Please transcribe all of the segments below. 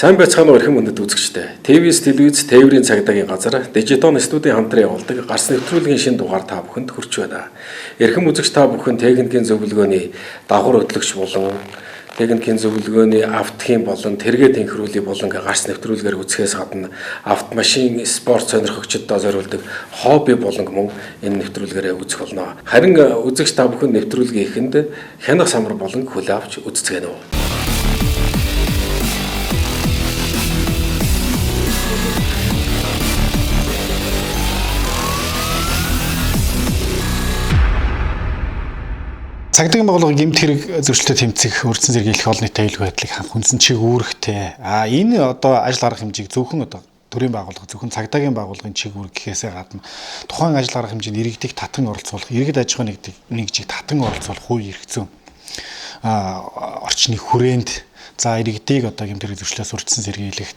Сайн байцгаана уу эрхэм хүндэт үзэгчдээ. ТВ-с телевиз тээврийн цагдаагийн газар Дижитон студийн хамтран явуулдаг гарц нэвтрүүлгийн шинэ дугаар та бүхэнд хүрч байна. Эрхэм үзэгч та бүхэн техникийн зөвлөгөөний давхар хөтлөгч болон техникийн зөвлөгөөний автхийн болон тэргээ тэнхрүүлэх болон гарц нэвтрүүлгээр үзэхээс гадна автомашин спорт сонирхогчдод зориулдаг хобби болон мөн энэ нэвтрүүлгээрээ үзэх болно. Харин үзэгч та бүхэн нэвтрүүлгийн эхэнд хянах самар болон хүлээ авч үзцгээнэ үү. Цагдаагийн байгууллага гэмт хэрэг зөрчилтэй тэмцэх, өрдсөн сэргийлэх олон нийтийн аюулгүй байдлыг хангах үндсэн чиг үүрэгтэй. А энэ одоо ажил арга хэмжээг зөвхөн одоо төрийн байгууллага, зөвхөн цагдаагийн байгууллагын чиг үүрэг гэхээсээ гадна тухайн ажил арга хэмжээнд иргэдийг татан оролцуулах, иргэд аж ахуйн нэгжийг татан оролцуулах үе эрх зүйн орчны хүрээнд за иргэдийг одоо гэмт хэрэг зөрчлөөс өрдсөн сэргийлэх,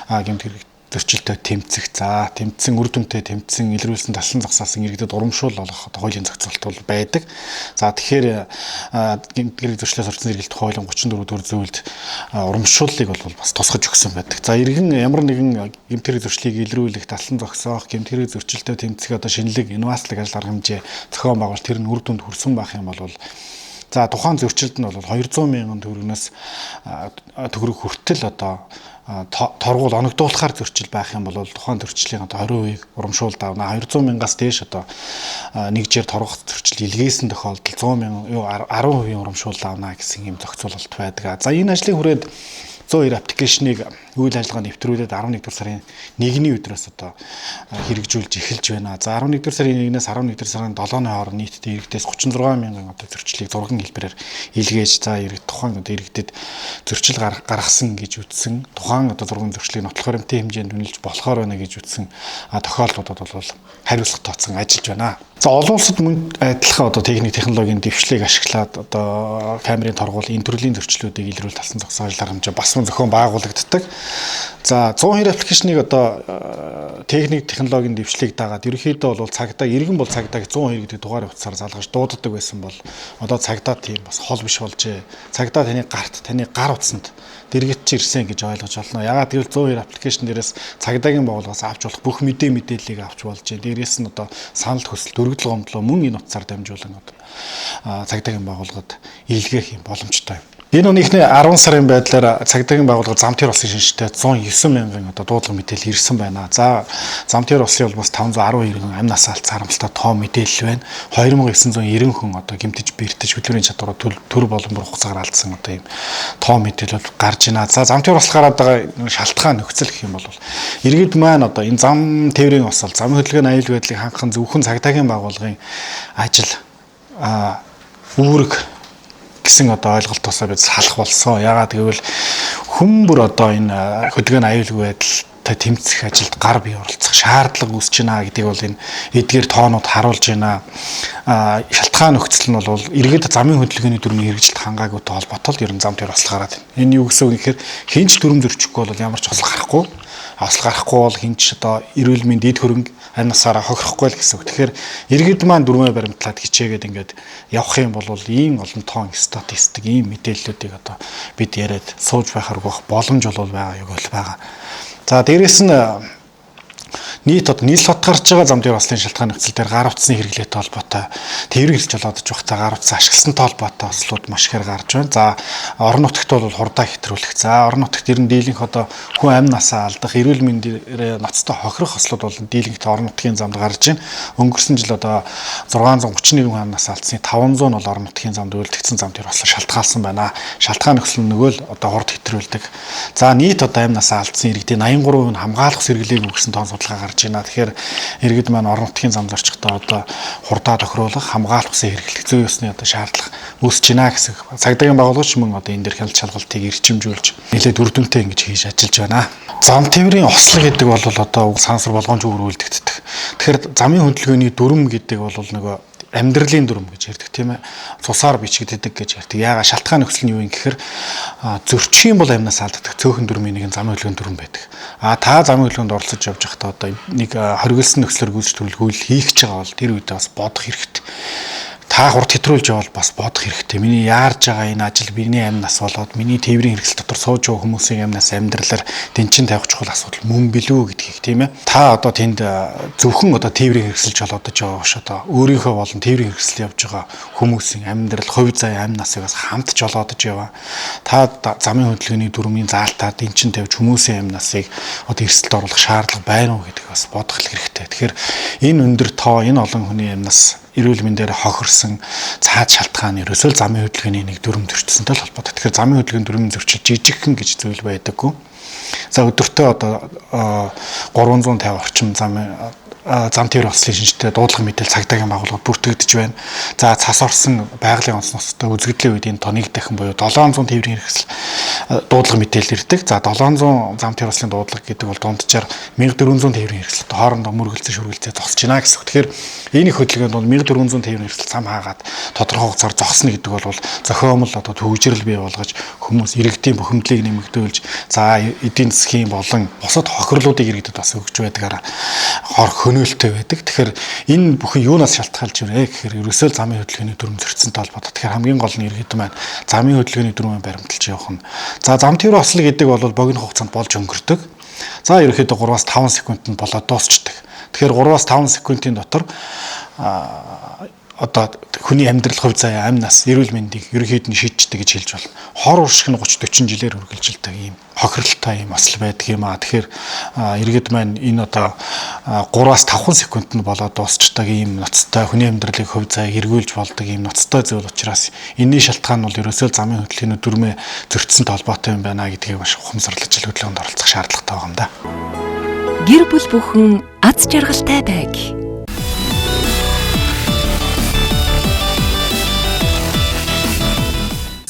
гэмт хэрэг зөрчилтэй тэмцэх, за тэмцсэн үр дүнтэй тэмцсэн, илрүүлсэн талсан зогсоосон иргэдэд урамшуул олгох одоо хуулийн зохицуулалт бол байдаг. За тэгэхээр гэмт хэрэг зөрчлөөс өрдсөн сэргийлэх хуулийн 34 дугаар зүйлд урамшууллыг бол бас тусгаж өгсөн байдаг. За иргэн ямар нэгэн гэмт хэрэг зөрчлийг илрүүлэх, талсан зогсоох, гэмт хэрэг зөрчилтэй тэмцэх одоо шинэлэг, инновацлог ажил арга хэмжээ зохион байгуулалт тэр нь үр дүнд хүрсэн байх юм бол за тухайн зөрчилд нь бол 200 мянган төгрөгнөөс төгрөг хүртэл одоо торгуул оногдуулахаар зөрчил байх юм бол тухайн зөрчлийн одоо 20% урамшуул давна. 200 мянгаас дээш одоо нэгжээр торгох зөрчил илгээсэн тохиолдолд 100 мянган 10% урамшуул авна гэсэн юм зохицуулалт байдаг. За энэ ажлын хүрээнд 102 аппликейшнийг үйл ажиллагаа нэвтрүүлээд 11 дугаар сарын 1-ний өдрөөс одоо хэрэгжүүлж эхэлж байна. За 11 дугаар сарын 1-ээс 11 дугаар сарын 7-ны хооронд нийтдээ иргэдээс 36 мянган одоо зөрчлийг зурган хэлбэрээр илгээж за иргэд тухайн одоо иргэдэд зөрчил гаргасан гэж үзсэн. Тухайн одоо зурган зөрчлийг нотлох баримтын хэмжээнд үнэлж болохоор байна гэж үзсэн тохиолдлуудад бол хариуцлага тооцсон ажиллаж байна. За олон улсад мөн адилхан одоо техник технологийн дэвшлийг ашиглаад одоо камерын торгуул энэ төрлийн зөрчлүүдийг илрүүл талсан зогсоох ажил арга хэмжээ бас мөн зохион байгуулагддаг. За 102 аппликейшнийг одоо техник технологийн дэвшлийг дагаад ерөнхийдөө бол цагдаа иргэн бол цагдааг 102 гэдэг дугаар утсаар залгаж дууддаг байсан бол одоо цагдаа тийм бас хол биш болжээ. Цагдаа таны гарт, таны гар утсанд дэргэдэж ирсэн гэж ойлгож байна. Ягаад гэвэл 102 аппликейшн дээрээс цагдаагийн байгууллагаас авч болох бүх мэдээллийг авч болж байна. Дээрээс нь одоо санал хүсэл, дөргөдөл гомдлоо мөн энэ утсаар дамжуулан одоо цагдаагийн байгууллагад илгээх юм боломжтой юм. Энэ оны эхний 10 сарын байдлаар цагдаагийн байгууллага зам тэр улсын шинжтэй 109 мянган одоо дуудлага мэдээлэл ирсэн байна. За зам тэр улсын улмаас 512 хүн амь насаа алдсан харамсалтай тоо мэдээлэл байна. 2990 хүн одоо гэмтэж бэртэж хөдөлгөөний чадвараа төр болон бүр хугацаагаар алдсан одоо ийм тоо мэдээлэл гарч байна. За зам тэр усл гараад байгаа шалтгаан нөхцөл гэх юм бол иргэд маань одоо энэ зам тээврийн осол, замын хөдөлгөөний аюулгүй байдлыг хангах нь зөвхөн цагдаагийн байгууллагын ажил үүрэг гэсэн одоо ойлголтоосоо бид салах болсон. Яагаад гэвэл хүн бүр одоо энэ хөдөлгөөний аюулгүй байдалтай тэмцэх ажилд гар бие оролцох шаардлага үүсэж байна гэдгийг бол энэ эдгээр тоонууд харуулж байна. Шалтгаан нөхцөл нь бол иргэд замын хөдөлгөөний дүрмийн хэрэгжилт хангаагүйтэй холбоотой л ер нь зам тэр осол гараад байна. Энэ юу гэсэн үг гэхээр хэн ч дүрм зөрчихгүй бол ямар ч осол гарахгүй. Осол гарахгүй бол хэн ч одоо эрүүл мэнд эд хөрөнгө амь насаараа хохирохгүй л гэсэн үг. Тэгэхээр иргэд маань дүрмээ баримтлаад хичээгээд ингээд явах юм бол ийм олон тоон статистик, ийм мэдээллүүдийг одоо бид яриад сууж байхаар гох боломж бол байгаа юу бол байгаа. За дээрэс нь нийт одоо нийл хот гарч байгаа зам дээр ослын шалтгаан нөхцөл дээр гар утасны хэрэглээтэй холбоотой тээврийн хэрэгж жолоодож байхдаа гар утас ашигласантай холбоотой ослууд маш ихээр гарч байна. За орон нутагт бол хурдаа хэтрүүлэх. За орон нутагт ер нь дийлэнх одоо хүн амь насаа алдах, эрүүл мэндээр ноцтой хохирох ослууд бол дийлэнхтэй орон нутгийн замд гарч байна. Өнгөрсөн жил одоо 631 хүн амь насаа алдсны 500 нь бол орон нутгийн замд үйлдэгдсэн зам дээр ослоо шалтгаалсан байна. Шалтгаан нөхцөл нь нөгөө л одоо хурд хэтрүүлдэг. За нийт одоо амь насаа алдсан иргэдийн 83% нь хамгаалах сэргэлээгүй гэсэн тоон судалгаа гарч байна. Тэгэхээр иргэд маань орон нутгийн зам зорчихдоо одоо хурдаа тохируулах, хамгаалах үсэн хэрэглэх зүй ёсны одоо шаардлага үүсэж байна гэсэн. Цагдаагийн байгууллагч мөн одоо энэ дэр хяналт шалгалтыг эрчимжүүлж нэлээд үр дүнтэй ингэж хийж ажиллаж байна. Зам тээврийн ослог гэдэг бол одоо сансар болгоомжгүй үлдэгддэг. Тэгэхээр замын хөдөлгөөний дүрм гэдэг бол нөгөө амьдралын дүрм гэж ярьдаг тийм ээ. Цусаар бичигддэг гэж ярьдаг. Яагаад шалтгаан нөхцөл нь юу юм гэхээр зөрчих юм бол амнаас алддаг цөөхөн дүрмийн нэгэн замын хөдөлгөөний дүрм байдаг. А та замын хөдөлгөөнд оролцож явж байхдаа одоо нэг хоригдсон нөхцлөөр гүйцэтгэх үйл хийх гэж байгаа бол тэр үедээ бас бодох хэрэгтэй. Та хурд хэтрүүлж явбал бас бодох хэрэгтэй. Миний яарж байгаа энэ ажил миний амь нас болоод миний тээврийн хэрэгсэл дотор сууж байгаа хүмүүсийн амь нас амьдралаар дэнчин тавих чухал асуудал мөн билүү гэдгийг, тийм ээ. Та одоо тэнд зөвхөн одоо тээврийн хэрэгсэл жолоодож байгаа биш, одоо өөрийнхөө болон тээврийн хэрэгсэл явж байгаа хүмүүсийн амьдрал, хувь заяа, амь насыг бас хамт жолоодож яваа. Та замын хөдөлгөөний дүрмийн заалтаа дэнчин тавьж хүмүүсийн амь насыг одоо эрсдэлд оруулах шаардлага байна уу гэдгийг бас бодох хэрэгтэй. Тэгэхээр энэ өндөр тоо, энэ олон хүний амь нас, эрүүл мэндээр хохирсон цаад шалтгаан ерөөсөө л замын хөдөлгөөний нэг дүрм зөрчсөнтэй л холбоотой. Тэгэхээр замын хөдөлгөөний дүрм зөрчил жижигхэн гэж зүйл байдаггүй. За өдөртөө одоо 350 орчим зам тээврийн ослын шинжтэй дуудлага мэдээлэл цагдаагийн байгууллагад бүртгэгдэж байна. За цас орсон байгалийн онц ноцтой үзэгдлийн үед энэ тоо нэг дахин буюу 700 тээврийн хэрэгсэл дуудлага мэдээлэл ирдэг. За 700 зам тээврийн ослын дуудлага гэдэг бол дунджаар 1400 тээврийн хэрэгсэл хоорондоо мөргөлцөн шүргэлцээ зогсож байна гэсэн үг. Тэгэхээр энэ их хөдөлгөөнд бол 1400 тээврийн хэрэгсэл зам хаагаад тодорхой хугацаар зогсно гэдэг бол зохиомл одоо төвжирэл бий болгож хүмүүс иргэдийн бухимдлыг нэмэгдүүлж, за эдийн засгийн болон бусад хохирлуудыг иргэдэд бас өгч байдгаараа хор хөнөөлтөй байдаг. Тэгэхээр энэ бүхэн юунаас шалтгаалж ирээ гэхээр ерөөсөө л замын хөдөлгөөний дүрм зөрчсөнтэй холбоотой. Тэгэхээр хамгийн гол нь иргэд маань замын хөдөлгөөний дүрмээ баримталж явах нь. За зам тээврийн осол гэдэг бол богино хугацаанд болж өнгөрдөг. За ерөнхийдөө 3-5 секундэд болоод дуусчдаг. Тэгэхээр 3-5 секундын дотор одоо хүний амьдрал, хувь заяа, амь нас, эрүүл мэндийг ерөнхийд нь шийдчихдэг гэж хэлж байна. Хор уршиг нь 30 40 жилээр үргэлжилдэг ийм хохиролтой ийм осол байдаг юм аа. Тэгэхээр иргэд маань энэ одоо 3-5 секунд нь болоод дуусчдаг ийм ноцтой, хүний амьдралыг, хувь заяаг эргүүлж болдог ийм ноцтой зүйл учраас энэний шалтгаан бол ерөөсөө замын хөдөлгөөний дүрмээ зөрчсөн холбоотой юм байна гэдгийг маш ухамсарлаж хөдөлгөөнд оролцох шаардлагатай байгаа юм да. Гэр бүл бүхэн аз жаргалтай байг.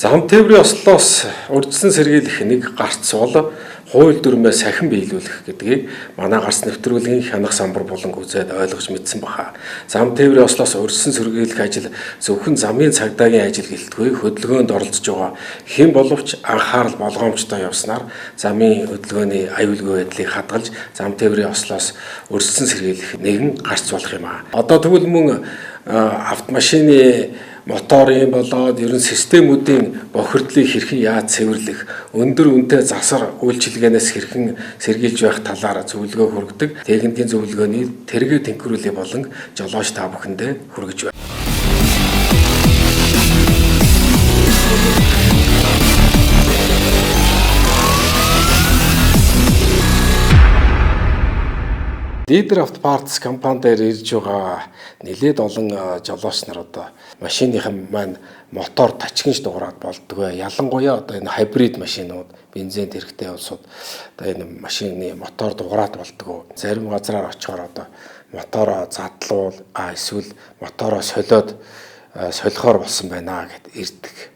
Зам тээврийн ослоос урьдчилан сэргийлэх нэг гарц бол хууль дүрмээ сахин биелүүлэх гэдгийг манай гарц нэвтрүүлгийн хянах самбар буланг үзээд ойлгож мэдсэн баха. Зам тээврийн ослоос урьдчилан сэргийлэх ажил зөвхөн замын цагдаагийн ажил гэлтгүй хөдөлгөөнд оролцож байгаа хэн боловч анхаарал болгоомжтой явснаар замын хөдөлгөөний аюулгүй байдлыг хадгалж зам тээврийн ослоос урьдчилан сэргийлэх нэгэн гарц болох юм аа. Одоо тэгвэл мөн автомашины моторын болоод ерөн системүүдийн бохирдлыг хэрхэн яаж цэвэрлэх, өндөр үнэтэй засвар үйлчилгээнээс хэрхэн сэргийлж байх талаар зөвлөгөө хүргэдэг техникийн зөвлөгөөний тэргээ тэнхрүүлээ болон жолооч та бүхэндээ хүргэж байна. Leader Auto Parts компани дээр ирж байгаа нэлээд олон жолооч нар одоо машиныхан маань мотор тачигнж дуурайд болдгоо. Ялангуяа одоо энэ хибрид машинууд, бензин тэрэгтэй улсууд одоо энэ машины мотор дуурайд болдгоо. Зарим газраар очихоор одоо мотороо задлуул, эсвэл мотороо солиод солихоор болсон байна гэд ирдэг.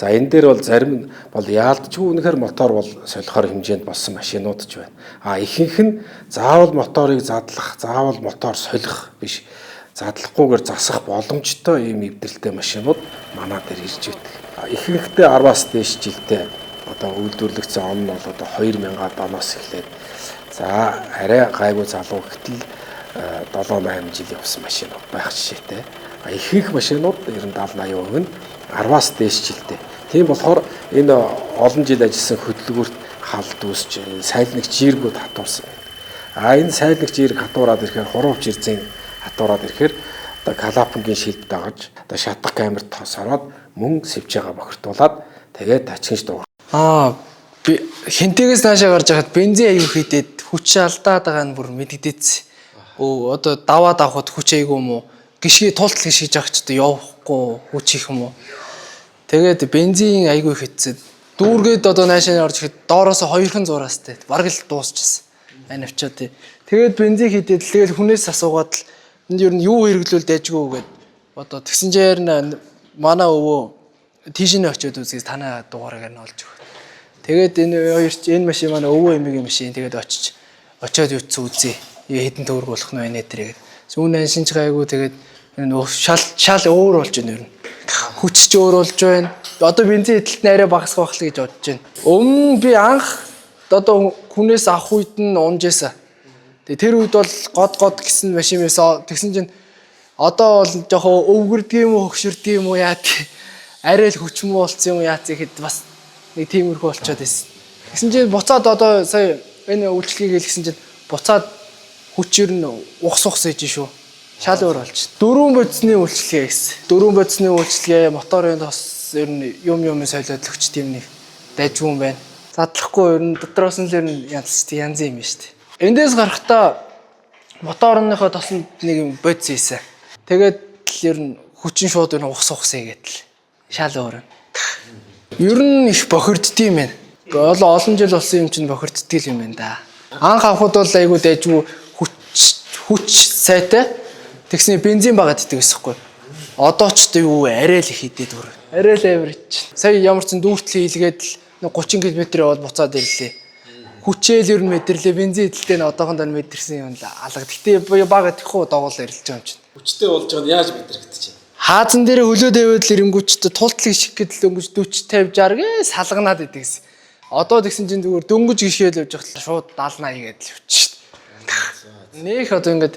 За энэ дээр бол зарим нь бол яалтчгүй үнэхээр мотор бол солихоор хэмжээнд болсон машинууд ч байна. А ихэнх нь заавал моторыг задлах, заавал мотор солих биш, задлахгүйгээр засах боломжтой ийм эвдрэлтэй машинууд манай дээр ирж байдаг. Ихэнхдээ 10-аас дээш жилдээ одоо үйлдвэрлэгдсэн он нь бол одоо 2000-ад оноос эхлээд за арай гайгүй залуу гэтэл 7 8 жил явсан машинууд байх жишээтэй. Ихэнх машинууд ер нь 70 80% нь 10-аас дээш жилдээ. Тийм болохоор энэ олон жил ажилласан хөдөлгүүрт халд үүсч сайлнагч жиргүүд хатуурсан байдаг. А энэ сайлнагч жирг хатуураад ирэхээр хуруувч ирзэн хатуураад ирэхээр одоо калапангийн шилб дагаж одоо шатах камерт тосороод мөн сэвчээгээ бохирдуулаад тэгээд тачигч дуур. Би хэнтэгээс наашаа гарч байхад бензин аягүй хийдээд хүч алдаад байгаа нь бүр мэдэгдээц. Өө одоо даваад авахд хүч аягүй юм уу? Гიშгээ туултал гიშгэж авах ч одоо явахгүй хүч их юм уу? Тэгээд бензин аягүй хийцээд дүүргээд одоо наашаа орж ирэхэд доороос хоёрхан зураастай бараг л дуусчихсан. Ань авчаа тий. Тэгээд бензин хийдээд л тэгэл хүнээс асуугаад л энд ер нь юу хэрэглүүл дайжгүй гэд одоо тэгсэн чинь манай өвөө тийш нь очиод үзье танай дугаарыг нь олж өгөх. Тэгээд энэ хоёр чи энэ машин манай өвөө эмигийн машин тэгээд очиж очиод юутсан үзье. Хэдэн төгрөг болох нь байна тэрийг. Сүүн аншинч гайгүй тэгээд энэ шал шал өөр болж байна ер нь. Хүч ч өөр болж байна. Одоо бензин эдэлт нь арай багасах байх л гэж бодож байна. Өмнө би анх одоо хүнээс авах үед нь унжээсэ. Тэгээ тэр үед бол год год гэсэн машин байсан. Тэгсэн чинь Одоо бол жоохон өвгөрдөг юм уу, хөгшөрдөг юм уу яа тий. Арай л хүч муу болсон юм уу яа тий гэхэд бас нэг тиймэрхүү болчиход байсан. Тэгсэн чинь буцаад одоо сая энэ үйлчлэгийг хэлсэн чинь буцаад хүч ер нь ухс ухс ээж шүү. Шал өөр болж. Дөрвөн бодисны үйлчлэгээ гэсэн. Дөрвөн бодисны үйлчлэгээ моторын тос ер нь юм юм солиод л хүч тийм нэг дайжгүй юм байна. Задлахгүй ер нь дотроос нь л ер нь янз янз юм шүү дээ. Эндээс гарахдаа моторныхоо тосонд нэг юм бодис хийсэн. Тэгээд л ер нь хүчин шууд ер нь ухс ухс хийгээд л шал өөр. Ер нь их бохирддгийм юм байна. Гол олон жил болсон юм чинь бохирддгий юм байна да. Анх авахд бол айгүй дайжгүй хүч хүч сайтай. Тэгсний бензин багаад идэг гэсэхгүй. Одоо ч тэ юу арай л их идэд бүр. Арай л амар ич. Сая ямар ч дүүртэл хийлгээд л нэг 30 км яваад буцаад ирлээ. Хүчээл ер нь мэдэрлээ. Бензин идэлтэй нь одоохондоо нь мэдэрсэн юм л алга. Гэтэ бага идэхгүй догоол ирэлж байгаа юм чинь. Хүчтэй болж байгаа нь яаж мэдрэгдэж байна? Хаазан дээр хөлөө тавиад л ирэнгүүчтэй тултлыг шиг гэдэл дөнгөж 40 50 60 гээ салганаад идэг гэсэн. Одоо тэгсэн чинь зүгээр дөнгөж гიშгээл явж байхад шууд 70 80 гэдэл явчих шít. Нэх одоо ингээд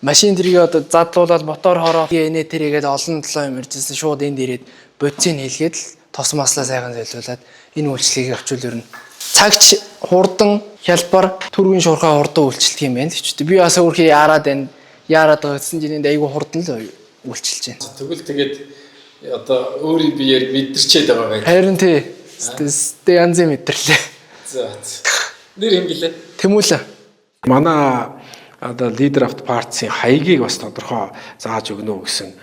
машин тэрийг одоо задлуулаад мотор хороо энэ тэрийгээд олон толоо юм иржсэн шууд энд ирээд бодисыг хийлгээд л тос маслаа сайхан солиулаад энэ үйлчлэгийг авчвал ер нь цагч хурдан хялбар түргэн шуурхай хурдан үйлчлэх юм байна л ч. Би бас өөрхий яарад байна. Яарад байгаа гэсэн чинь энд айгүй хурдан л үйлчилж байна. Тэгвэл тэгээд одоо өөрийн биеэр мэдэрчээд байгаа байх. Харин тий. Сте янзын мэдэрлээ. За. Нэр юм гэлээ. Тэмүүлэн. Манай одоо лидер авто партийн хаягийг бас тодорхой зааж өгнө гэсэн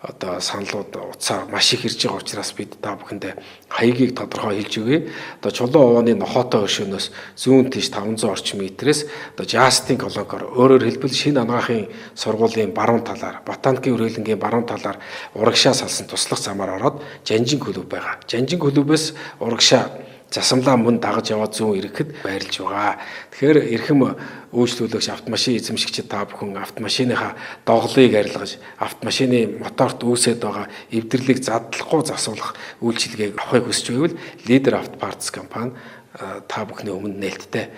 одоо саналууд утсаар маш их ирж байгаа учраас бид та бүхэндээ хаягийг тодорхой хэлж өгье. Одоо Чулуун овооны нохоотой өршөөнөөс зүүн тийш 500 орчим метрээс одоо Жастин колонкоор өөрөөр хэлбэл шинэ анагаахын сургуулийн баруун талаар Ботаникийн хүрээлэнгийн баруун талаар урагшаа салсан туслах замаар ороод Жанжин клуб байгаа. Жанжин клубээс урагшаа засамлаа мөн дагаж яваад зүүн ирэхэд байрлаж байгаа. Тэгэхээр эрхэм үйлчлүүлэгч автомашин эзэмшигчид та бүхэн автомашиныхаа доголыг арилгаж автомашины моторт үүсээд байгаа эвдэрлийг задлахгүй засуулах үйлчилгээг авахыг хүсэж байвал Leader Auto Parts компани та бүхний өмнө нээлттэй.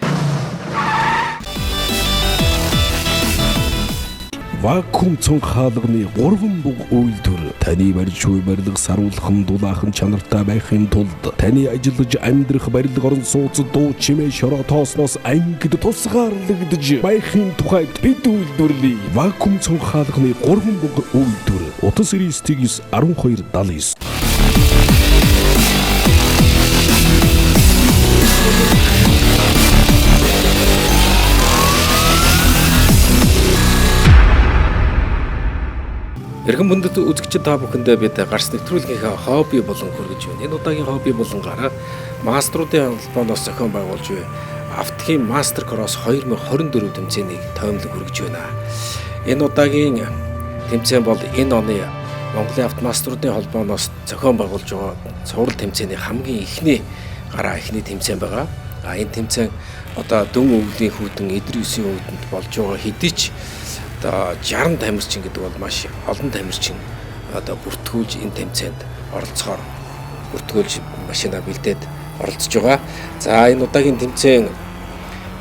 Вакуум цонх хаалганы 3 буг үйлдвэр таны барьж буй барилга саруулхан дулаахан чанартай байхын тулд таны ажиллаж амьдрах барилга орон сууц дуу чимээ шороо тоосноос ангид тусгаарлагдж байхын тухайд бид үйлдвэрлэе. Вакуум цонх хаалганы 3 буг үйлдвэр Утас 99 12 79. Эрхэм мөндөд үзэгчид та бүхэндээ бид гарц нэвтрүүлгийнхээ хобби болон хүргэж байна. Энэ удаагийн хобби болонгаараа маструудын холбооноос зохион байгуулж буй Автхийн Мастер Кросс 2024 тэмцээнийг тоймлог хүргэж байна. Энэ удаагийн тэмцээн бол энэ оны Монголын автомаструудын холбооноос зохион байгуулж байгаа цуврал тэмцээний хамгийн эхний гараа эхний тэмцээн байгаа. А энэ тэмцээн одоо дүн өвлийн хүйтэн эдэр 9 өвдөнд болж байгаа хэдий ч одоо 60 тамирчин гэдэг бол маш олон тамирчин одоо бүртгүүлж энэ тэмцээнд оролцохоор бүртгүүлж машина бэлдээд оролцож байгаа. За энэ удаагийн тэмцээн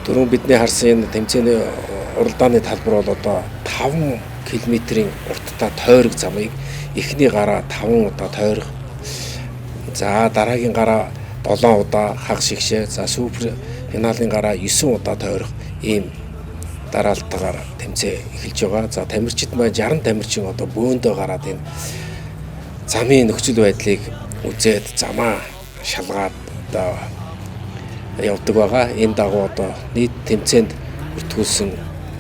дөрөв бидний харсан энэ тэмцээний уралдааны талбар бол одоо 5 км-ийн урттай тойрог замыг эхний гараа 5 удаа тойрох. За дараагийн гараа 7 удаа хагас шигшээ. За супер финалын гараа 9 удаа тойрох ийм дараалтайгаар тэмцээн эхэлж байгаа. За тамирчид маань 60 тамирчин одоо бөөндөө гараад энэ замын нөхцөл байдлыг үзээд замаа шалгаад одоо явдаг байгаа. Энэ дагуу одоо нийт тэмцээнд бүртгүүлсэн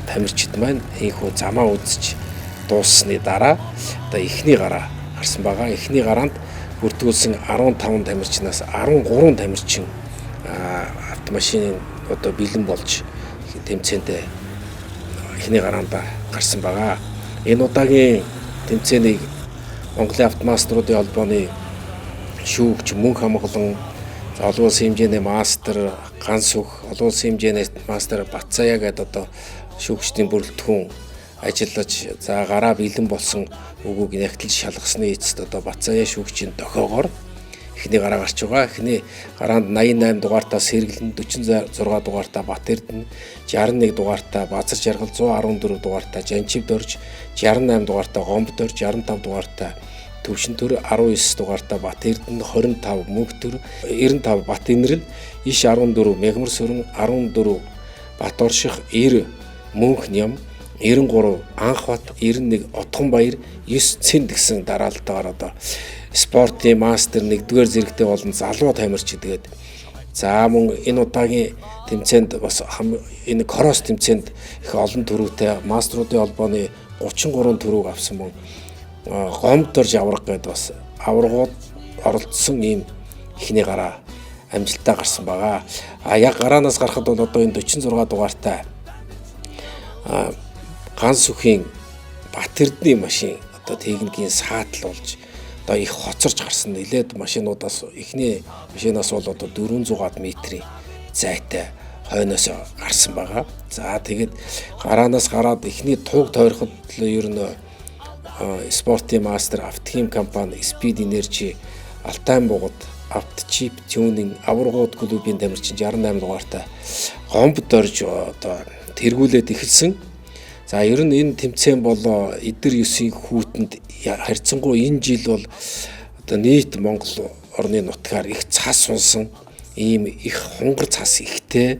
тамирчид маань ийхүү замаа үзэж дууссаны дараа одоо эхний гараа гарсан байгаа. Эхний гараанд бүртгүүлсэн 15 тамирчнаас 13 тамирчин автомашины одоо бэлэн болж тэмцээндээ эхний гараанд гарсан байгаа. Энэ удаагийн тэмцээнийг Монголын автомаструудын холбооны шүүгч Мөнх Хамглан, олон улсын хэмжээний мастер Гансүх, олон улсын хэмжээний мастер Батцаяа гэдэг одоо шүүгчдийн бүрэлдэхүүн ажиллаж за гараа бэлэн болсон үгүйг нягтлж шалгасны эцэст одоо Батцаяа шүүгчийн дохиогоор эхний гараа гарч байгаа. Эхний гараанд 88 дугаартаа Сэргэлэн, 46 дугаартаа Бат Эрдэнэ, 61 дугаартаа Базар Жаргал, 114 дугаартаа Жанчив Дорж, 68 дугаартаа Гомб Дорж, 65 дугаартаа Төвшинтөр, 19 дугаартаа Бат Эрдэнэ, 25 Мөнхтөр, 95 Бат Инрэл, 9 14 Мягмар Сүрэн, 14 Бат Орших, 90 Мөнх Ням, 93 Анхбат, 91 Отгонбаяр, 9 Цэнд гэсэн дараалтаагаар одоо спортын мастер 1-р зэрэгтэй болон залуу тамирч тэгээд за мөн энэ удаагийн тэмцээнд бас энэ кросс тэмцээнд их олон түрүүтэй мастеруудын холбооны 33 түрүүг авсан мөн Гомдорж авраг гэдээ бас аваргууд оролцсон ийм эхний гараа амжилттай гарсан байгаа. А яг гараанаас гарахад бол одоо энэ 46 дугаартай Ганс үхийн Бат Эрдэнийн машин одоо техникийн саатал болж одоо их хоцорч гарсан. Нилээд машинуудаас эхний машинаас бол одоо 400 метрийн зайтай хойноос гарсан байгаа. За тэгээд гараанаас гараад эхний туг тойроход ер нь спортын мастер, Автохим компани, Speed Energy, Алтайн бугад, Авточип Tuning, Аваргууд клубын тамирчин 68 дугаартай Гомбод орж одоо тэргүүлээд эхэлсэн. За ер нь энэ тэмцээн болоо эдэр 9-ийн хүүтэнд харьцангуй энэ жил бол одоо нийт Монгол орны нутгаар их цас унсан, ийм их хунгар цас ихтэй.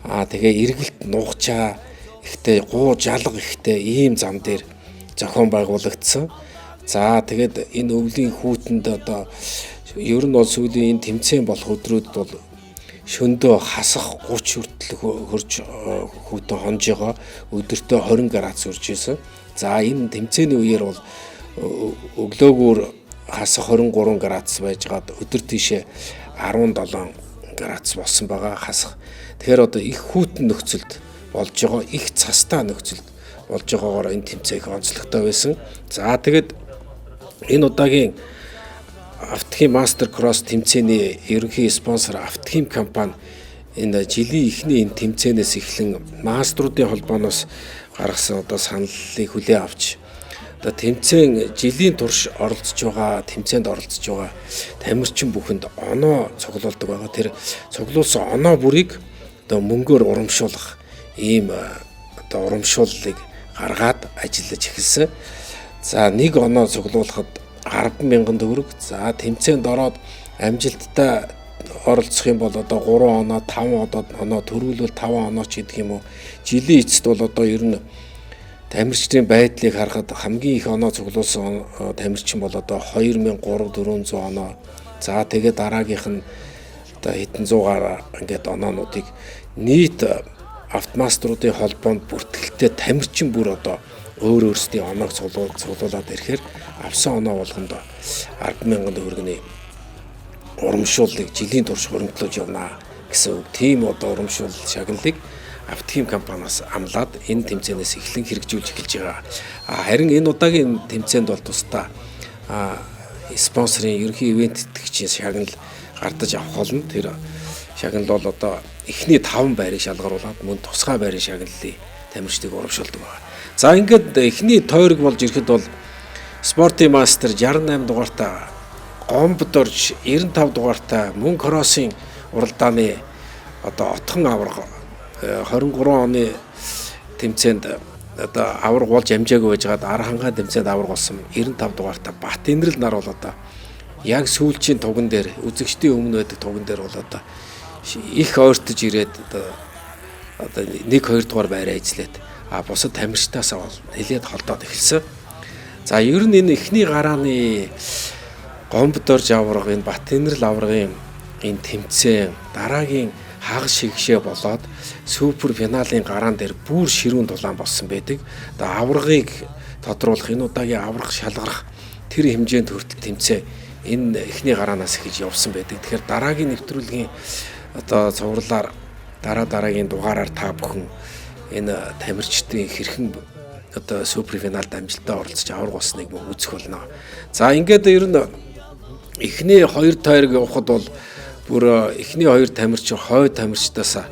Аа тэгээ эргэлт нугачаа ихтэй, гуу жалга ихтэй ийм зам дээр зохион байгуулагдсан. За тэгээд энэ өвлийн хүүтэнд одоо ер нь бол сүүлийн энэ тэмцээн болох өдрүүдэд бол шөндөө хасах 30 хүртэл хөрж хүүтэн хонж байгаа, өдөртөө 20 градус үрж исэн. За энэ тэмцээний үеэр бол өглөөгүүр хасах 23 градус байжгаад өдөр тийшээ 17 градус болсон байгаа хасах. Тэгэхээр одоо их хүүтэн нөхцөлд болж байгаа, их цастай нөхцөлд болж байгаагаар энэ тэмцээн их онцлогтой байсан. За тэгээд энэ удаагийн Автохим Мастер Кросс тэмцээний ерөнхий спонсор Автохим компани энэ жилийн эхний энэ тэмцээнээс эхлэн мастеруудын холбооноос гаргасан одоо саналыг хүлээн авч одоо тэмцээн жилийн турш оролцож байгаа, тэмцээнд оролцож байгаа тамирчин бүхэнд оноо цуглуулдаг байгаа. Тэр цуглуулсан оноо бүрийг одоо мөнгөөр урамшуулах ийм одоо урамшууллыг гаргаад ажиллаж эхэлсэн. За нэг оноо цуглуулахад 10,000 төгрөг. За тэмцээнд ороод амжилттай оролцох юм бол одоо 3 оноо, 5 оноо, төрүүлвэл 5 оноо ч гэдэг юм уу. Жилийн эцэст бол одоо ер нь тамирчдын байдлыг харахад хамгийн их оноо цуглуулсан тамирчин бол одоо 2300 400 оноо. За тэгээд дараагийнх нь одоо хэдэн зуугаар ингээд оноонуудыг нийт автомастеруудын холбоонд бүртгэлтэй тамирчин бүр одоо өөр өөрсдийн оноог цуглуулад ирэхээр авсан оноо болгонд 10,000 төгрөгийн урамшууллыг жилийн турш хуримтлуулж явна гэсэн үг. Тийм одоо урамшуул шагналыг Автохим компаниас амлаад энэ тэмцээнээс эхлэн хэрэгжүүлж эхэлж байгаа. Харин энэ удаагийн тэмцээнд бол тусдаа спонсорын ерөнхий ивент тэтгэгчийн шагнал гардаж авах болно. Тэр шагнал бол одоо эхний 5 байрыг шалгаруулад мөн тусгай байрын шагналыг тамирчдыг урамшуулдаг байна. За ингээд эхний тойрог болж ирэхэд бол спортын мастер 68 дугаартай Гомбод орж 95 дугаартай мөн кроссын уралдааны одоо отхон аварга 23 оны тэмцээнд одоо аварга болж амжаагүй байжгаад ар хангаан тэмцээнд аварга болсон 95 дугаартай Бат Инрэл нар бол одоо яг сүүлчийн туган дээр, үзэгчдийн өмнө байдаг туган дээр бол одоо их ойртож ирээд одоо 1 2 дугаар байраа эзлээд бусад тамирчдаас бол нэлээд холдоод эхэлсэн. За ер нь энэ эхний гарааны Гомбод орж аварга, энэ Бат Инрэл аваргын энэ тэмцээн дараагийн хагас шигшээ болоод супер финалийн гараан дээр бүр ширүүн тулаан болсон байдаг. Одоо аваргыг тодруулах, энэ удаагийн аварга шалгарах тэр хэмжээнд хүртэл тэмцээн энэ эхний гараанаас эхэлж явсан байдаг. Тэгэхээр дараагийн нэвтрүүлгийн одоо цувралаар дараа дараагийн дугаараар та бүхэн энэ тамирчдын хэрхэн одоо супер финалд амжилттай оролцож аварга болсныг мөн үзэх болно. За ингээд ер нь эхний хоёр тойрог явахад бол бүр эхний хоёр тамирчин хойд тамирчдаас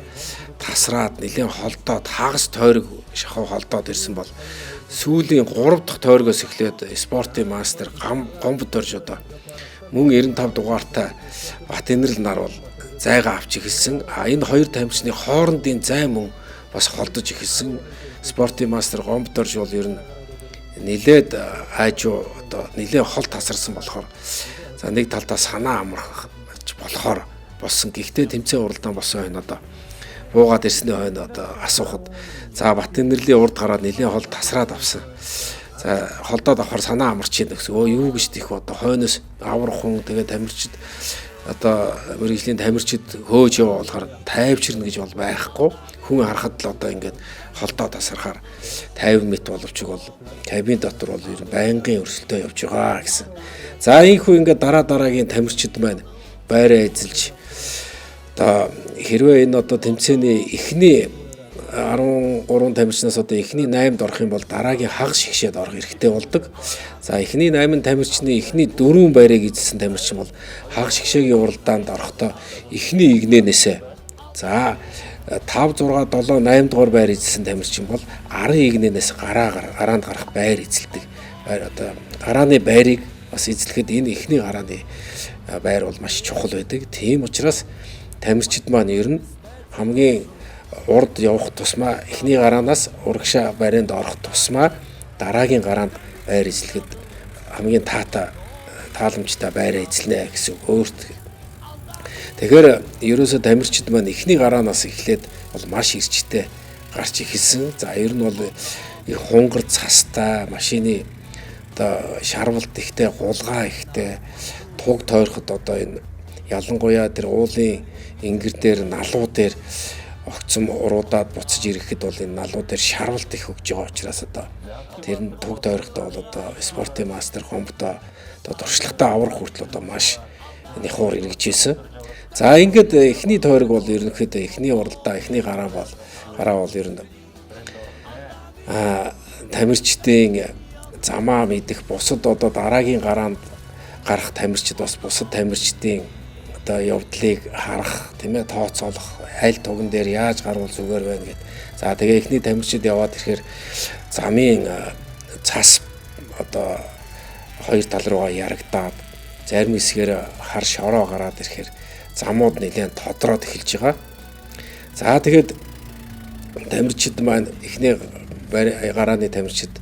тасраад нэлээд холдоод хагас тойрог шахав холдоод ирсэн бол сүүлийн 3 дахь тойрогоос эхлээд спортын мастер Гомбод орж одоо Мөн 95 дугаартай Бат Инэрл нар бол зайгаа авч эхэлсэн. А энэ хоёр тамирчны хоорондын зай мөн бас холдож эхэлсэн. Спортын мастер Гомбдорж бол ер нь нилээд хайжуу одоо нилээ хол тасарсан болохоор за нэг талдаа санаа амрах болохоор болсон. Гэхдээ тэмцээн уралдаан болсон хойно одоо буугаад ирсний хойно одоо асуухад за Бат Инэрлийн урд гараад нилээ хол тасраад авсан. За холдоод авахар санаа амарч ийн гэсэн. Өө юу гэж тийх одоо хойноос аврах хүн тэгээ тамирчид одоо мэрэгжлийн тамирчид хөөж яваа болохоор тайвширна гэж бол байхгүй. Хүн харахад л одоо ингээд холдоо тасархаар 50 м боловч бол кабин дотор бол ер нь байнгын өрсөлдөө явж байгаа гэсэн. За ийхүү ингээд дараа дараагийн тамирчид маань байраа эзэлж одоо хэрвээ энэ одоо тэмцээний эхний 13 тамирчнаас одоо эхний 8-д орох юм бол дараагийн хагас шигшээд орох эрхтэй болдог. За эхний 8 тамирчны эхний 4 байрыг эзэлсэн тамирчин бол хагас шигшээгийн уралдаанд орохдоо эхний игнэнээсээ за 5 6 7 8 дугаар байр эзэлсэн тамирчин бол 10 игнэнээс гараанд гарах байр эзэлдэг. Одоо гарааны байрыг бас эзлэхэд энэ эхний гарааны байр бол маш чухал байдаг. Тийм учраас тамирчид маань ер нь хамгийн урд явах тусмаа эхний гараанаас урагшаа барианд орох тусмаа дараагийн гараанд байр эзлэхэд хамгийн таатай тааламжтай байраа эзлэнэ гэсэн өөрт. Тэгэхээр ерөөсөө тамирчид маань эхний гараанаас эхлээд бол маш эрчтэй гарч эхэлсэн. За ер нь бол их хунгар цастай машины одоо шарвалт ихтэй, гулгаа ихтэй, туг тойроход одоо энэ ялангуяа тэр уулын ингэр дээр налуу дээр огцом уруудаад буцаж ирэхэд бол энэ налуу дээр шарвалт их өгж байгаа учраас одоо тэр нь туг тойрохдоо бол одоо спортын мастер Гомбдоо одоо туршлагатай аврах хүртэл одоо маш нэхуур эргэж ирсэн. За ингээд эхний тойрог бол ерөнхийдөө эхний уралдаа эхний гараа бол ер нь тамирчдын замаа мэдэх бусад одоо дараагийн гараанд гарах тамирчид бас бусад тамирчдын одоо явдлыг харах, тийм ээ, тооцоолох, аль туган дээр яаж гарвал зүгээр байна гэд. За тэгээ эхний тамирчид яваад ирэхээр замын цас одоо хоёр тал руугаа ярагдаад зарим хэсгээр хар шороо гараад ирэхээр замууд нэлээд тодроод эхэлж байгаа. За тэгээд тамирчид маань эхний гарааны тамирчид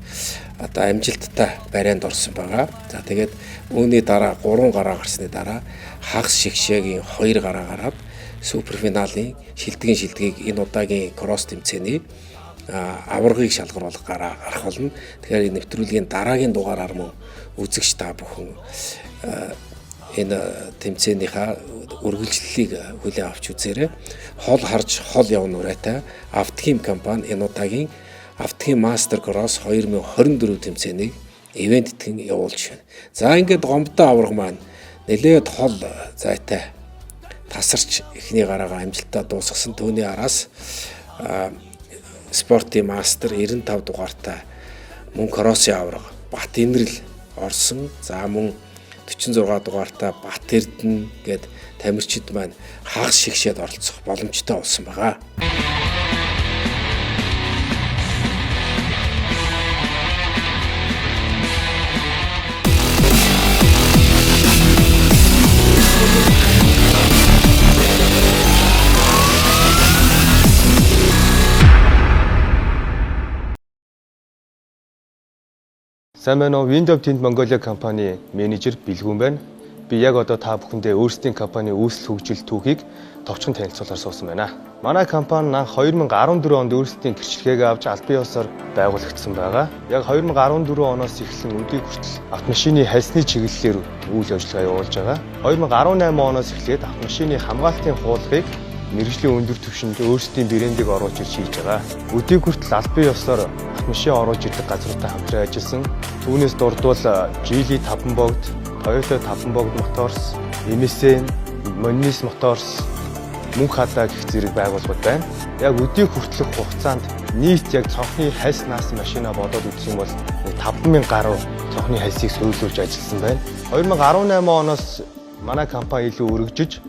одоо амжилттай барианд орсон байгаа. За тэгээд үүний дараа 3 гараа гарсны дараа хагас шигшээгийн 2 гараа гараад суперфиналийн шилдгийн шилдгийг энэ удаагийн кросс тэмцээний аваргыг шалгаруулах гараа гарах болно. Тэгэхээр энэ нэвтрүүлгийн дараагийн дугаараар мөн үзэгч та бүхэн энэ тэмцээнийхаа үргэлжлэлийг хүлээн авч үзээрэй. Хол харж хол явна урайтай Автохим компани энэ удаагийн Автохим Мастер Кросс 2024 тэмцээнийг ивент итгэн явуулж байна. За ингээд Гомбдоо аварга маань нэлээд хол зайтай тасарч эхний гараагаа амжилттай дуусгасан. Түүний араас спортын мастер 95 дугаартай мөн кроссын аварга Бат Инрэл орсон. За мөн 46 дугаартай Бат Эрдэнэ гээд тамирчид маань хагас шигшээд оролцох боломжтой болсон байгаа. Сайн байна уу? Windows Tint Mongolia компани менежер Билгүн байна. Би яг одоо та бүхэндээ өөрсдийн компани үүсэл хөгжил түүхийг товчхон танилцуулахар суусан байна. Манай компани анх 2014 онд өөрсдийн гэрчлэгээ авч албан ёсоор байгуулагдсан байгаа. Яг 2014 оноос эхлэн өдийг хүртэл автомашины хальсны чиглэлээр үйл ажиллагаа явуулж байгаа. 2018 оноос эхлээд автомашины хамгаалтын хуулгийг мэргэжлийн өндөр түвшинд өөрсдийн брендийг оруулж ирж хийж байгаа. Өдийг хүртэл албан ёсоор автомашин оруулж ирдэг газруудтай хамтран ажилласан. Түүнээс дурдвал Geely 5 богд, Toyota 5 богд Motors, MSN, Monis Motors, Мөнх хадаа гэх зэрэг байгууллагууд байна. Яг өдийг хүртэлх хугацаанд нийт яг цонхны хальс наасан машина бодоод үзэх юм бол 5000 гаруй цонхны хальсыг сөрүүлж ажилласан байна. 2018 оноос манай компани илүү өргөжиж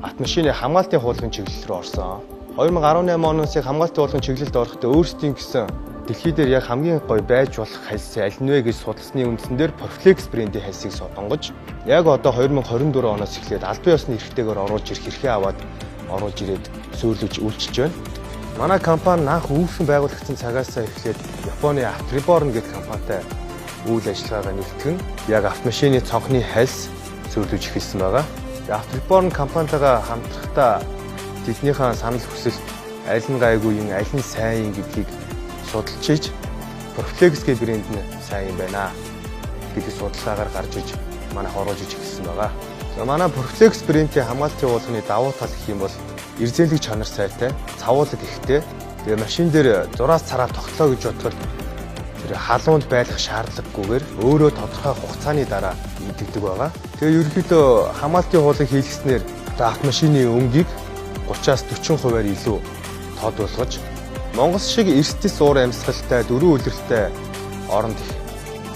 автомашины хамгаалтын хуулгын чиглэл рүү орсон. 2018 оноос яг хамгаалтын хуулгын чиглэлд орохдоо өөрсдийн гэсэн Дэлхий дээр яг хамгийн гоё байж болох хальс аль нь вэ гэж судалсны үндсэн дээр Proflex брендийн хальсыг сонгож яг одоо 2024 оноос эхлээд албан ёсны эрхтэйгээр оруулж ирэх эрхээ аваад оруулж ирээд сүйрлэж үйлчилж байна. Манай компани анх үүсгэн байгуулагдсан цагаасаа эхлээд Японы Автоборн гэдэг компанитай үйл ажиллагаагаа нэгтгэн яг автомашины цонхны хальс сүйрлэж эхэлсэн байгаа. Автоборн компанитайгаа хамтрахдаа тэднийхээ санал хүсэлт аль нь гайгүй юм, аль нь сайн юм гэдгийг судалж иж Proflex гэх брэнд нь сайн юм байна гэдэг судалгаагаар гарч иж манайх оруулж иж эхэлсэн байгаа. За манай Proflex брендийн хамгаалтын уулганы давуу тал гэх юм бол эрзээлэг чанар сайтай, цавуулаг ихтэй. Тэгээ машин дээр зураас цараа тогтлоо гэж бодоход тэр халуунд байлгах шаардлагагүйгээр өөрөө тодорхой хугацааны дараа идэгдэг байгаа. Тэгээ ерөнхийдөө хамгаалтын хуулыг хийлгэснээр одоо автомашины өнгийг 30-аас 40%-аар илүү тод болгож Монгол шиг эрсдэс уур амьсгалтай дөрвөн үлрэлтэй оронд их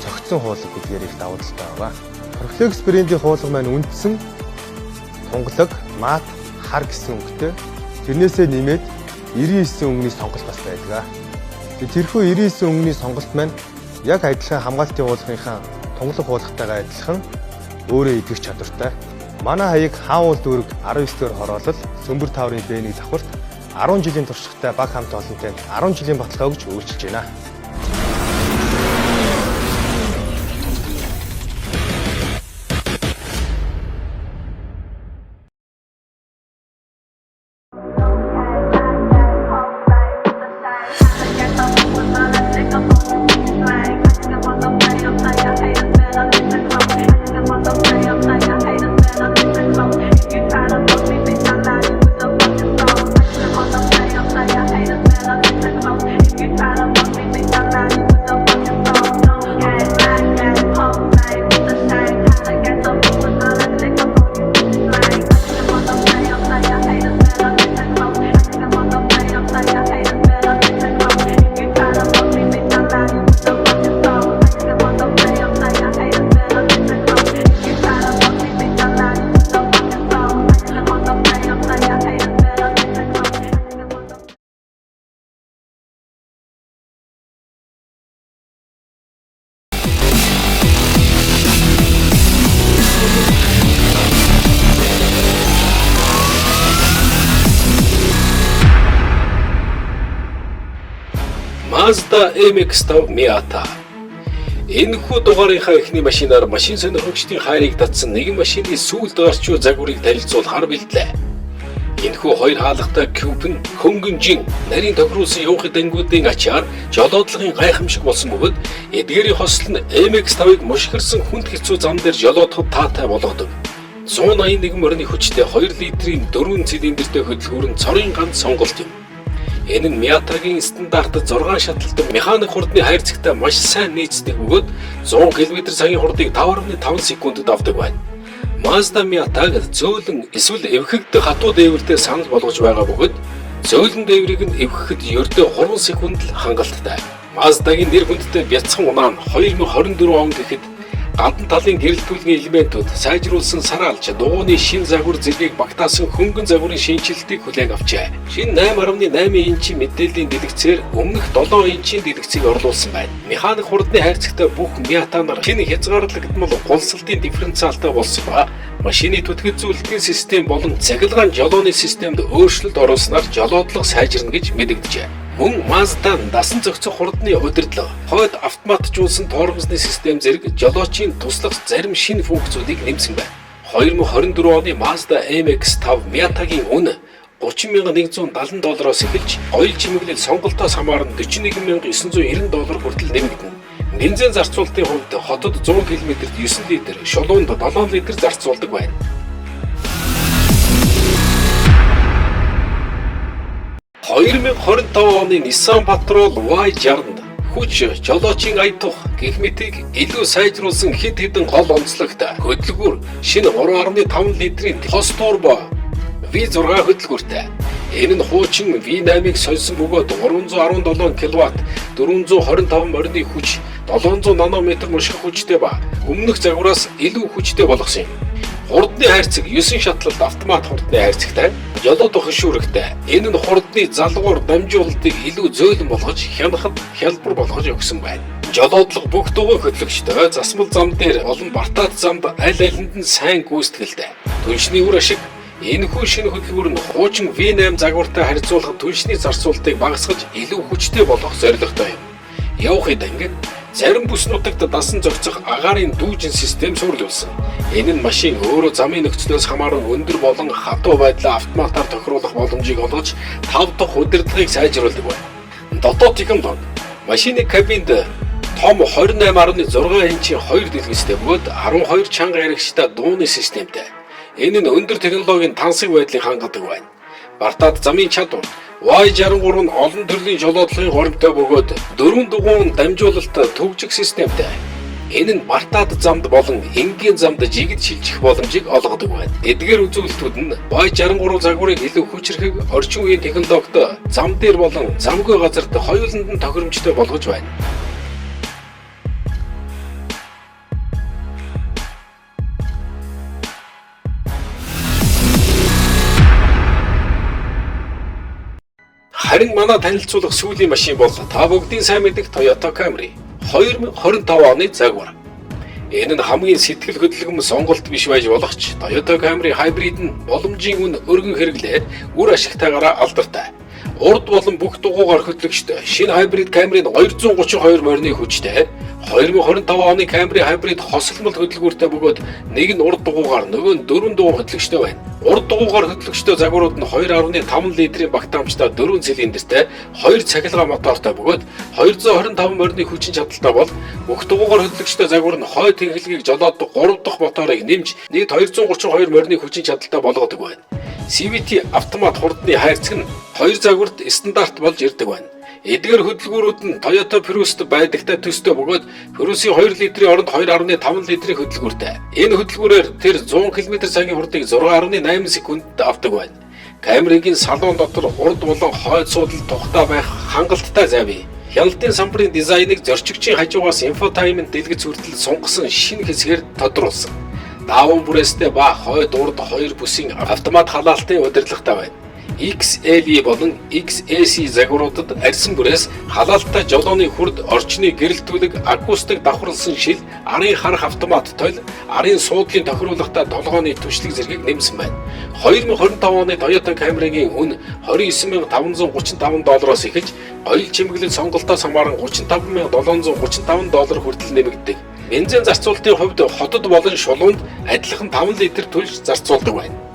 цогцсон хуулга гэдгээр их давуу талтай байгаа. Proflex брендийн хуулга маань үндсэн тунгалаг, мат, хар гэсэн өнгөтэй. Тэрнээсээ нэмээд 99 өнгөний сонголт бас байдаг. Тэрхүү 99 өнгөний сонголт маань яг адилхан хамгаалтын хуулгынхаа тунгалаг хуулгатайгаа адилхан өөрөө идэх чадвартай. Манай хаяг Хаан уул дүүрэг 19 дэх хороолол Сөмбөр таврын Б1 давхарт 10 жилийн туршлагатай баг хамт олонтой 10 жилийн баталгаа өгч үйлчилж байна. Mazda MX-5 Miata. Энэхүү дугаарынхаа эхний машинаар машин сонирхогчдын хайрыг татсан нэгэн машины сүүлд гарч буй загварыг танилцуулахар бэлтлээ. Энэхүү хоёр хаалгатай куб нь хөнгөн жин нарийн тохируулсан юухы дангуудын ачаар жолоодлогын гайхамшиг болсон бөгөөд эдгээрийн хослол нь MX-5-ыг мушгирсан хүнд хэцүү зам дээр жолоодоход таатай болгодог. 181 морины хүчтэй 2 литрийн 4 цилиндртэй хөдөлгүүр нь цорын ганц сонголт юм. Энэ нь Miata-гийн стандарт 6 шатлалтай механик хурдны хайрцагтай маш сайн нийцдэг бөгөөд 100 км/цагийн хурдыг 5.5 секундэд авдаг байна. Mazda Miata-г зөөлөн эсвэл эвхэгдэх хатуу дээвэртэй санал болгож байгаа бөгөөд зөөлөн дээврийг нь эвхэхэд ердөө 3 секунд л хангалттай. Mazda-гийн нэр хүндтэй бяцхан унаа нь 2024 он гэхэд гадна талын гэрэлтүүлгийн элементүүд сайжруулсан сараалж дугуйны шин загвар зэргийг багтаасан хөнгөн загварын шинэчлэлтийг хүлээн авчээ. Шинэ 8.8 инчийн мэдээллийн дэлгэцээр өмнөх 7 инчийн дэлгэцийг орлуулсан байна. Механик хурдны хайрцагтай бүх Miata нар шинэ хязгаарлагдмал гулсалтын дифференциалтай болсон ба машины түтгэж зүйлтгийн систем болон цахилгаан жолооны системд өөрчлөлт оруулснаар жолоодлого сайжирна гэж мэдэгджээ. Мөн Mazda дасан зохицох хурдны удирдлага, хойд автоматжуулсан тормозны систем зэрэг жолоочийн туслах зарим шинэ функцүүдийг нэмсэн байна. 2024 оны Mazda MX-5 Miata-гийн үнэ $30,170 доллароос эхэлж гоёл чимэглэл сонголтоос хамааран $41,990 доллар хүртэл нэмэгдэнэ. Бензин зарцуулалтын хувьд хотод 100 км-д 9 литр, шулуунд 7 литр зарцуулдаг байна. 2025 оны Nissan Patrol Y60-д хүч, жолоочийн ая тух гэх мэтийг илүү сайжруулсан хэд хэдэн гол онцлогтой хөдөлгүүр шинэ 3.5 литрийн хос турбо V6 хөдөлгүүртэй. Энэ нь хуучин V8-ыг сольсон бөгөөд 317 кВт, 425 морины хүч, 700 нанометр мушгих хүчтэй ба өмнөх загвараас илүү хүчтэй болгосон юм. Хурдны хайрцаг 9 шатлалт автомат хурдны хайрцагтай, жолоодох хөшүүрэгтэй. Энэ нь хурдны залгуур дамжуулалтыг илүү зөөлөн болгож, хянахад хялбар болгож өгсөн байна. Жолоодлого бүх дугуй хөдлөгчтэй, засмал зам дээр болон бартаад замд аль алинд нь сайн гүйцэтгэлтэй. Түлшний үр ашиг энэхүү шинэ хөдөлгүүр нь хуучин V8 загвартай харьцуулахад түлшний зарцуулалтыг багасгаж илүү хүчтэй болгох зорилготой юм. Явах эданг зарим бүс нутагт дасан зохицох агаарын дүүжин систем суурилсан. Энэ нь машин өөрөө замын нөхцлөөс хамааран өндөр болон хатуу байдлаа автоматар тохируулах боломжийг олгож, тав дахь удирдлагыг сайжруулдаг байна. Дотоод технологи машины кабинд том 28.6 инчийн 2 дэлгэцтэй бөгөөд 12 чанга яригчтай дууны системтэй. Энэ нь өндөр технологийн тансаг байдлыг хангадаг байна. Бартаад замын чадвар Y63 нь олон төрлийн жолоодлогын горимтой бөгөөд дөрвөн дугуйн дамжуулалт төгжих системтэй. Энэ нь бартаад замд болон энгийн замд жигд шилжих боломжийг олгодог байна. Эдгээр үзүүлэлтүүд нь Y63 загварыг илүү хүчрхэг орчин үеийн технологид зам дээр болон замгүй газарт хоёуланд нь тохиромжтой болгож байна. Харин манай танилцуулах сүүлийн машин бол та бүгдийн сайн мэдэх Toyota Camry 2025 оны загвар. Энэ нь хамгийн сэтгэл хөдлөмж сонголт биш байж болох ч Toyota Camry Hybrid нь боломжийн үн өргөн хэрэглээ үр ашигтайгаараа алдартай. Урд болон бүх дугуйгаар хөдлөгчтэй шинэ Hybrid Camry нь 232 морины хүчтэй 2025 оны Camry Hybrid хосолмол хөдөлгүүртэй бөгөөд нэг нь урд дугуйгаар нөгөө нь дөрвөн дугуй хөдлөгчтэй байна. Урд дугуйгаар хөдлөгчтэй загварууд нь 2.5 литрийн багтаамжтай 4 цилиндртэй 2 цахилгаан мотортой бөгөөд 225 морины хүчин чадалтай бол бүх дугуйгаар хөдлөгчтэй загвар нь хой тэнхлэгийг жолоодох 3 дахь моторыг нэмж нийт 232 морины хүчин чадалтай болгодог байна. CVT автомат хурдны хайрцаг нь хоёр загварт стандарт болж ирдэг байна. Эдгээр хөдөлгүүрүүд нь Toyota Prius-т байдагтай төстэй бөгөөд Prius-ийн 2 литрийн оронд 2.5 литрийн хөдөлгүүртэй. Энэ хөдөлгүүрээр тэр 100 км/цагийн хурдыг 6.8 секундэд авдаг байна. Camry-гийн салон дотор урд болон хойд суудал тухтай байх хангалттай зай бий. Хяналтын самбарын дизайныг зорчигчийн хажуугаас infotainment дэлгэц хүртэл сунгасан шинэ хэсгээр тодруулсан. Дааван бүрээстэй ба хойд урд хоёр бүсийн автомат халаалтын удирдлагатай байна. XLE болон XAC загваруудад арьсан бүрээс халаалттай жолооны хүрд орчны гэрэлтүүлэг, акустик давхарласан шил, арын харах автомат тойл, арын суудлын тохируулгатай толгооны түшлэг зэргийг нэмсэн байна. 2025 оны Toyota Camry-гийн үн 29535 доллароос эхэлж гоёл чимэглэл сонголтоос хамааран 35735 доллар хүртэл нэмэгддэг. Бензин зарцуулалтын хувьд хотод болон шулуунд адилхан 5 литр төлж зарцуулдаг байна.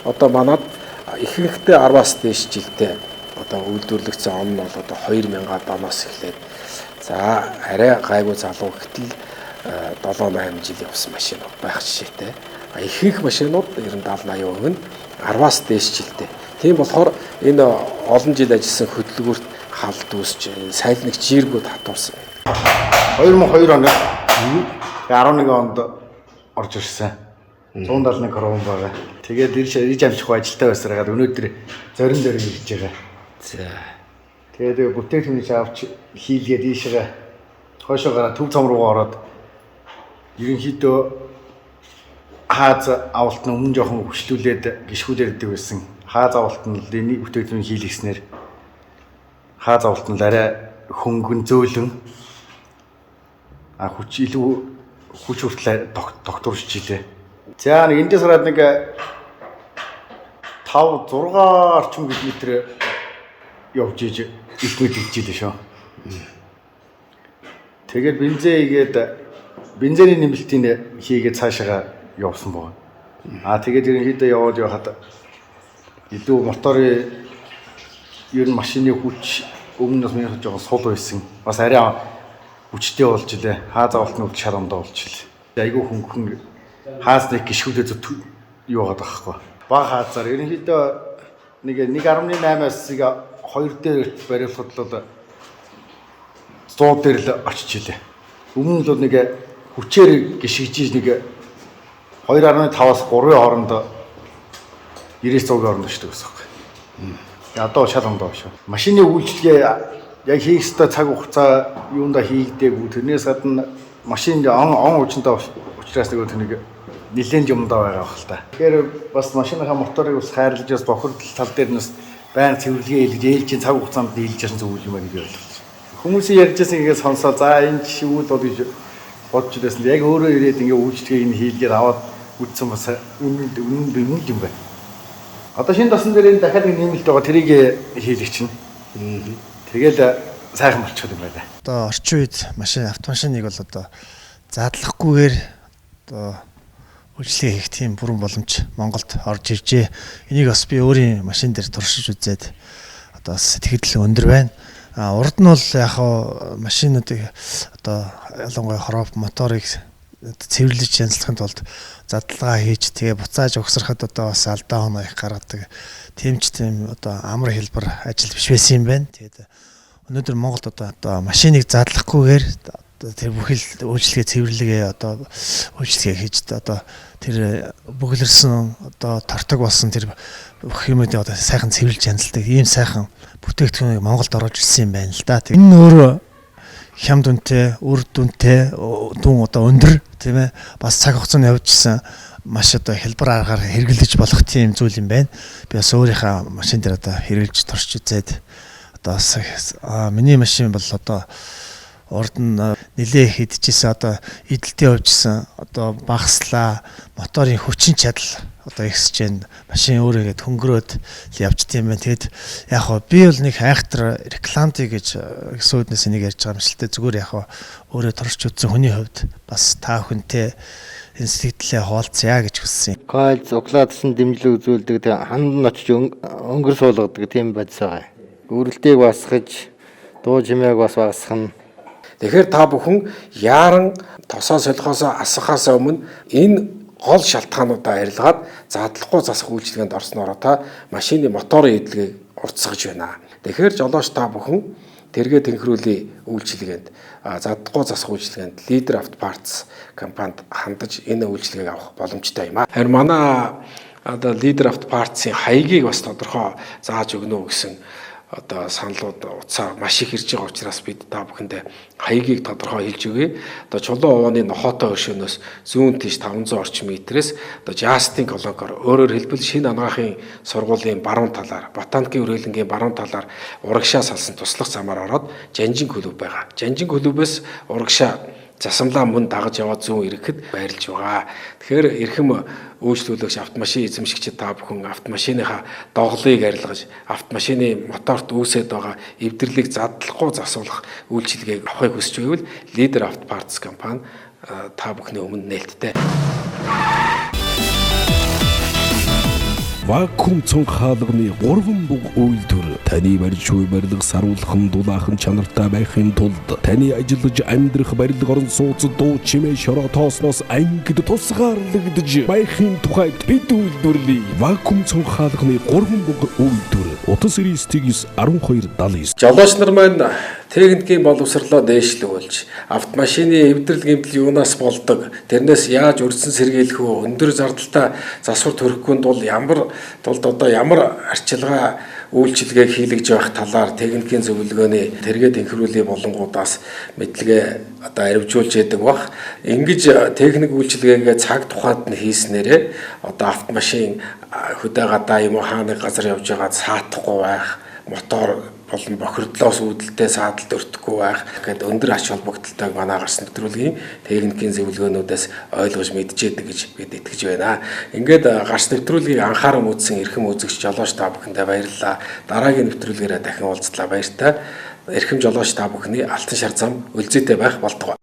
Одоо манад ихэнхдээ 10-аас дээш жилдээ одоо үйлдвэрлэгдсэн он нь бол одоо 2000-аад оноос эхлээд за арай гайгүй залуу гэтэл 7 8 жил явсан машинууд байх жишээтэй. Ихэнх машинууд ер нь 70 80% нь 10-аас дээш жилдээ. Тийм болохоор энэ олон жил ажилласан хөдөлгүүрт халд үүсч сайлныг жиргүүд хатуулсан байна. 2002 онд 11 онд орж ирсэн. 171 крон байгаа. Тэгээд ирж амжихгүй ажилтаа байсараад өнөөдөр зорин зорин ирж байгаа. За. Тэгээд бүтээгдэхүүнийг авч хийлгээд ийшээгээ хойшоо гараа төв цом руугаа ороод ерөнхийдөө хааз авалт нь өмнө жоохон хөвчлүүлээд гიშгүүлээд идэг байсан. Хааз авалт нь л энийг бүтээгдэхүүн хийлгэснээр хааз авалт нь л арай хөнгөн зөөлөн хүч илүү хүч хүртэл тогтворч илээ. За нэг эндээс хараад нэг 5 6 орчим километр явж иж илтмэд хийж илээ шүү. Тэгээд бензин хийгээд бензиний нэмэлтийг хийгээд цаашаага явсан байна. Аа тэгээд ерөнхийдөө яваад явахад илүү моторын ер нь машины хүч өмнө нь бас жоохон сул байсан. Бас арай хүчтэй болж илээ. Хаа заавалт нь шар ондоо болж илээ. Айгүй хөнгөн хаас нэг гიშгүүлээ зүт юу байгаад байгаа хгүй. Баг хаазаар ерөнхийдөө нэг 1.8-аас 2 дээр бариулахад бол 100 дээр л очиж илээ. Өмнө нь бол нэг хүчээр гიშгэж нэг 2.5-аас 3-ын хооронд 90-100-ийн хооронд очдог гэсэн юм. Одоо шал ондоо шүү. Машины үйлчилгээ яг хийх ёстой цаг хугацаа юунда хийгдээгүй. Тэрнээс гадна машин он уучинтай учраас нөгөө тэр нэг нэлээд юмдаа байгаа бах л та. Тэгэхээр бас машиныхаа моторыг бас хайрлаж бас бохирдол тал дээр нь бас байнга цэвэрлэгээ хийлгэж ээлжийн цаг хугацаанд нийлж ясан зүйл юм а гэж ойлголоо. Хүмүүсийн ярьжсэн ингээд сонсоо за энэ шивүүл бол гэж бодож байсан. Яг өөрөө ирээд ингээд үйлчлэгийг энэ хийлгээд аваад үтсэн бас үнэн үнэн үнэн юм байна. Одоо шинэ тосон дээр энэ дахиад нэг нэмэлт байгаа, тэрийг хийлгэх чинь. Тэгэл сайхан болчиход юм байна. Одоо орчин үед машин автомашиныг бол одоо задлахгүйгээр одоо үйлчлэгээ хийх тийм бүрэн боломж Монголд орж иржээ. Энийг бас би өөрийн машин дээр туршиж үзээд одоо сэтгэл өндөр байна. А урд нь бол яг хаа машинуудыг одоо ялангуяа хороп моторыг цэвэрлэж янзлахын тулд задалгаа хийж тэгээ буцааж угсрахад одоо бас алдаа оноо их гаргадаг. Тийм ч тийм одоо амар хэлбэр ажил биш байсан юм байна. Тэгээд өнөөдөр Монголд одоо машиныг задлахгүйгээр тэр бүхэл үйлчлэгээ цэвэрлэгээ одоо үйлчлэгээ хийж одоо тэр бөглөрсөн одоо тортог болсон тэр бүх юмудыг одоо сайхан цэвэрлж янзалдаг ийм сайхан бүтээгдэхүүнийг Монголд оруулж ирсэн юм байна л да. Энэ нь өөрөө хямд үнэтэй, үр дүнтэй, дүн одоо өндөр тийм ээ. Бас цаг хугацаанд явжсэн маш одоо хэлбэр аргаар хэрэглэж болох тийм зүйл юм байна. Би бас өөрийнхөө машин дээр одоо хэрэглэж турш үзээд одоо бас миний машин бол одоо урд нь нэлээ хийдчихсэн одоо эдэлтийн явжсэн одоо багслаа, моторын хүчин чадал одоо ихсэж байна. Машин өөрөө ингээд хөнгөрөөд явжд юм байна. Тэгэд яг хоо би бол нэг айхтар рекламдыг гэж гэсэн үднээс энийг ярьж байгаа юм шиг л дээ. Зүгээр яг хоо өөрөө туршиж үзсэн хүний хувьд бас та бүхэнтэй энэ сэтгэлдээ хуваалцъя гэж хүссэн. Койл углаадсан дэмжлэг үзүүлдэг, тэг ханд нь очиж өнгөр суулгадаг тийм бодис байгаа. Өрөлтийг басгаж, дуу чимээг бас багасгах нь. Тэгэхээр та бүхэн яаран тосоо солихоосоо асахаас өмнө энэ гол шалтгаануудаа арилгаад задлахгүй засах үйлчилгээнд орсноороо та машины моторын эдлэгийг уртсгаж байна. Тэгэхээр жолооч та бүхэн тэргээ тэнхрүүлийн үйлчилгээнд задлахгүй засах үйлчилгээнд Leader Auto Parts компанид хандаж энэ үйлчилгээг авах боломжтой юм а. Харин манай одоо Leader Auto Parts-ын хаягийг бас тодорхой зааж өгнө үү гэсэн одоо саналууд утсаар маш их ирж байгаа учраас бид та бүхэндээ хаягийг тодорхой хэлж өгье. Одоо Чулуун овооны нохоотой өршөөнөөс зүүн тийш 500 орчим метрээс одоо Justin колонкоор, өөрөөр хэлбэл шинэ анагаахын сургуулийн баруун талаар, ботаникийн хүрээлэнгийн баруун талаар урагшаа салсан туслах замаар ороод Жанжин клуб байгаа. Жанжин клубээс урагшаа засамлаа мөн дагаж яваад зүүн ирэхэд байрлаж байгаа. Тэгэхээр эрхэм үйлчлүүлэгч автомашин эзэмшигчид та бүхэн автомашиныхаа доголыг арилгаж, автомашины моторт үүсээд байгаа эвдэрлийг задлахгүй засуулах үйлчилгээг авахыг хүсэж байвал Leader Auto Parts компани та бүхний өмнө нээлттэй. Вакуум цонх хаалганы 3 буг үйлдвэр таны барьж буй барилга саруулхан дулаахан чанартай байхын тулд таны ажиллаж амьдрах барилга орон сууц дуу чимээ шороо тоосноос ангид тусгаарлагдж байхын тухайд бид үйлдвэрлэе. Вакуум цонх хаалганы 3 буг үйлдвэр утас 99 12 79. Жолооч нар маань техникийн боловсрлоо дээшлүүлж, автомашины эвдрэл гэмтэл юунаас болдог, тэрнээс яаж өрдсөн сэргийлэх вэ, өндөр зардалтай засвар төрөхгүй тул ямар тулд одоо ямар арчилгаа үйлчилгээг хийлгэж явах талаар техникийн зөвлөгөөний тэргээ тэнхрүүлийн болонгуудаас мэдлэгээ одоо аривжуулж яадаг бах. Ингэж техник үйлчилгээгээ цаг тухайд нь хийснээрээ одоо автомашин хөдөө гадаа юм уу хаа нэг газар явж байгаад саатахгүй байх, мотор болон бохирдлоос үүдэлтэй саадалд өртөхгүй байх гэхэд өндөр ач холбогдолтойг манай гарсан нэвтрүүлгийн техникийн зөвлөгөөнүүдээс ойлгож мэдчихэд гэж бид итгэж байна. Ингээд гарс нэвтрүүлгийг анхааран үзсэн эрхэм үзэгч жолооч та бүхэндээ баярлалаа. Дараагийн нэвтрүүлгээрээ дахин уулзлаа. Баяртай. Эрхэм жолооч та бүхний алтан шар зам өлзийтэй байх болтугай.